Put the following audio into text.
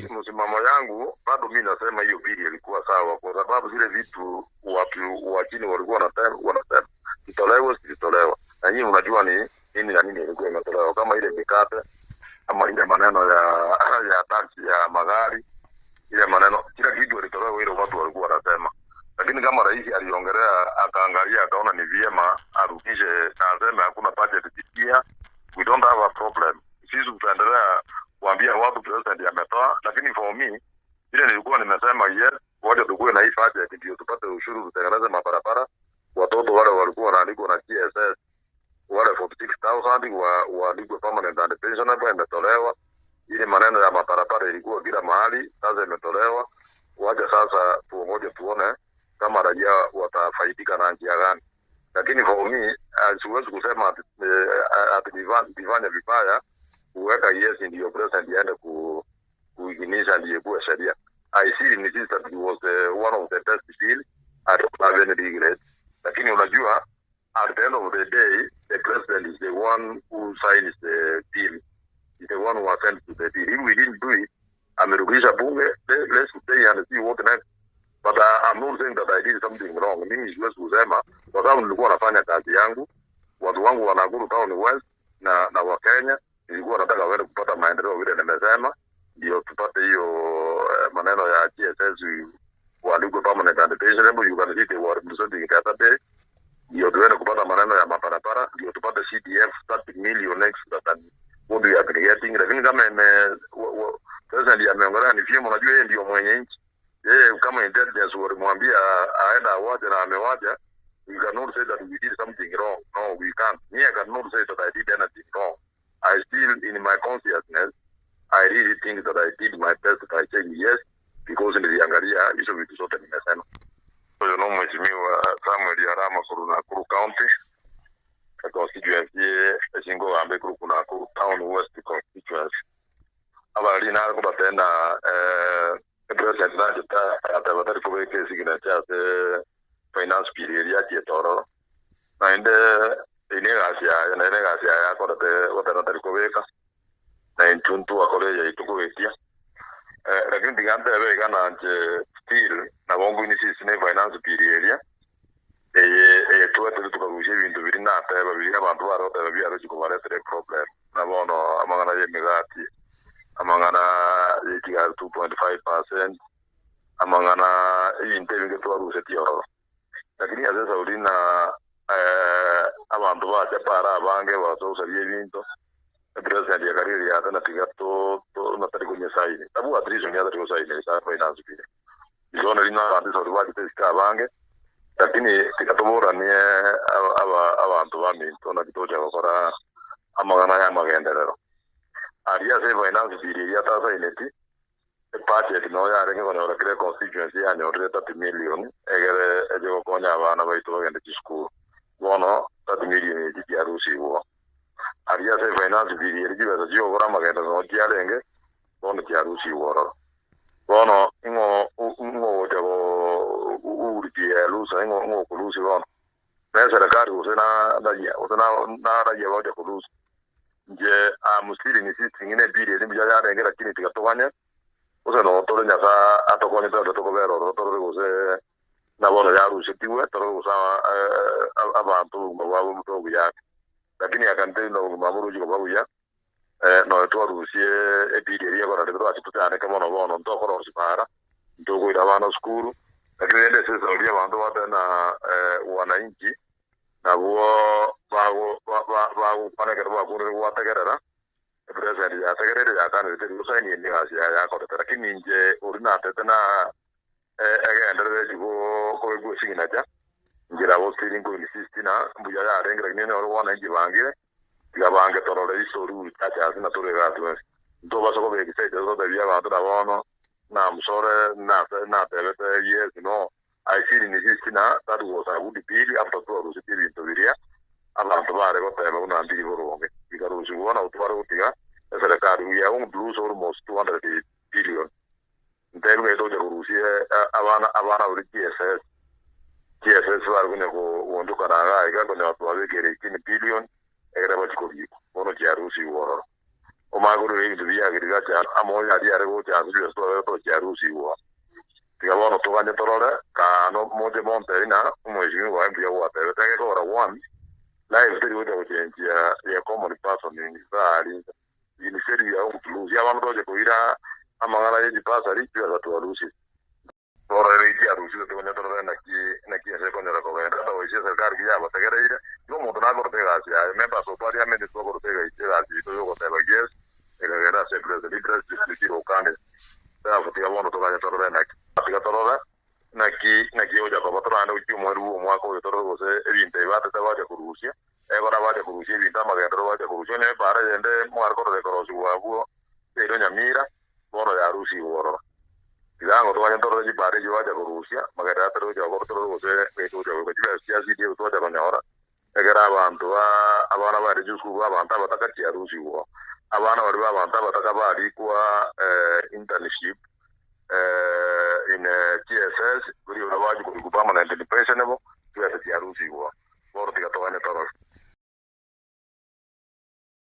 Msimamo yangu bado mi nasema hiyo bili ilikuwa sawa, kwa sababu zile vitu watu wa chini walikuwa wanasema zitolewe, zilitolewa. Na nyinyi mnajua ni nini na nini ilikuwa imetolewa, kama ile mikate, kama ile maneno ya tax ya magari, ile maneno, kila kitu ilitolewa, ile watu walikuwa wanasema. Lakini kama rais aliongelea akaangalia akaona ni vyema arudishe na aseme hakuna budget pia, we don't have a problem. Sisi tutaendelea kuambia watu president ametoa, lakini for me ile nilikuwa nimesema yes, wacha tukue na hii budget ndio tupate ushuru, tutengeneze mabarabara. Watoto wale walikuwa wanaandikwa na GSS wale 46,000 waandikwe permanent and pensionable, imetolewa. Ile maneno ya mabarabara ilikuwa kila mahali, sasa imetolewa. Wacha sasa tuongoje tuone kama raia watafaidika na njia gani, lakini for me siwezi kusema ati nifanye vibaya kuweka yes ndio president aende kuidhinisha ndiyo ikuwe sheria. I see in this that it was one of the best deal. I don't have any regret. Lakini unajua at the end of the day the president is the one who signs the deal. Is the one who assents to the deal. If we didn't do it, amerudisha bunge, let's stay and see what next. But I'm not saying that I did something wrong. Mimi siwezi kusema kwa sababu nilikuwa nafanya kazi yangu. Watu wangu wa Nakuru Town West na wa Kenya nilikuwa nataka waende kupata maendeleo vile nimesema, ndio tupate hiyo maneno ya GSS waandikwe permanent and pensionable. You can see they were representing the other day. Ndio tuende kupata maneno ya mabarabara, ndio tupate CDF 30 million extra than what we have been getting. Lakini kama president ameongelea ni vyema, unajua yeye ndio mwenye nchi. Yeye kama intelligence walimwambia aenda awaje na amewaja. We cannot say that we did something wrong. No, we can't. Me, I cannot say that I did anything wrong. I still, in my consciousness, I really think that I did my best by saying yes, because niliangalia hizo vitu zote nimesema. Huyo no Mheshimiwa Samuel Arama kuru Nakuru County constituency esingo gambe kuru Nakuru Town West constituency. Abari naro kubatena president najeta atabatari kubeka signature ase finance bill eria achiete naende ine egasi yaye naende egasi yaye akorete gotera tari kobeka na intwe ntwakora eyaitu kogetia lakini tiga ntebe iga nanche still nabo nkoinisisi na finance bill eria eye twetete tukarusia ebinto biri nateba biri abanto bare goteba biarochi kobaretera problem na bono amang'ana ya emegati, amang'ana ya chigari 2.5%, amang'ana ebinto ebinge twarusetie ororo. Lakini ase esauri na abanto bacha para abange basosaria ebinto president yakarire yate na tiga to natari konyesaini tabu at least atari gosaini sa finance bill izono rino abantu esauri bachete esike abange, lakini tiga toboranie abantu baminto naki tocha gokora amang'ana ya amagenderero aria ase finance bill eria atasaineti budget no yarenge konyora kire constituency yanyorire 30 million egere eje gokonya abana baitu bagende chisukuru bono 30 million echi chiarusigwa aria ase finance bill eri chibesa chiogokora amagenderero no chiarenge bono chiarusigwa ororo bono ing'o ing'o gocha go urutie lusa ing'o ing'o kulusi bono na serikali gose na raia gose na raia gocha kulusi nje I'm still insisting ine bill eri mbuya yarenge, lakini tigatoganye gose no tore Nyasaye atokonyete ande tokobera ororo torore gose na bono yarusetiwe torore gose abanto obogima bwabo omoto obuya, lakini akante na obogima boruchi koba buya noe twarusie ebill eria ekorarete twachi totaneke mono bono ntokorosia bara ntokoira abana sukuru, lakini rende ase esauri abanto batena wananchi nabwo bagokwana ekero bakundire gwategerera president yategereire yakanire gosaini emigasi yaye yakorete, lakini inche ori natete na egenderere chigo kobekwa esignature njira bo still nko insist na mbuya yarenge, lakini noro wananchi bangire tiga bange torore isoru chacha na tore gatu ntobasa kobeka esaite totebia abanto na bono na musore natebete yes. No, I still insist na that was a good bill after twarusitie ebinto biria abanto bare goteba buna mbiri boronge bikarusiwa na otware gotiga eserikali we are going to lose almost 200 billion ntebi gaitocha korusia abana bari GSS bari konya gondokana iga iga konya twabekere 18 billion egere bachi kobikwa bono chiarusiwa ororo. Omanye korora ebinto bia agriculture amo oyo aria are gocha ase chibesa twabere tochiarusigwa. Tiga bono toganye torore kaa no moche montebi na omweshimiwa oye mbuya gwatebete egekogera one life teri gocha gochenchia the common person iga aria inse. Instead we are going to lose. Abana toche koira amang'ana ye chibasari chibesa twarusire. Torore ekiarusigwe tokonye torore naki naki ense ekonyara kogenda otherwise eserikari ki yabategereire igo omonto nakorete egasi yaye members of parliament twakorete egasi egasi yaito yogoteba yes ekagenda ase president president tirokanire therefore tiga bono toganye torore naki tiga torore naki naki egocha koba torande gochia omweri bwa omwaka oyo torore gose ebinto ebi batete bacha korusia ekero bacha korusia ebinto amagenderero bacha korusia onye ebara yende mware korora ekorosigwa abwo ero Nyamira Bono yarusigwe ororo. Tiga ngotoganye ntorore chibara echio bacha korusia, magega atari gocha gokora torore gose goika gocha goika chibesa chia CDF twacha konyora, ekero abanto ba abana bare chisukuru abanto abataka chiarusigwe oo. Abana baria ba abanto abataka barikwa internship in TSS, rirorio bachi korikwa permanent in pensionable, chibesa chiarusigwe oo. Bono tiga toganye torore.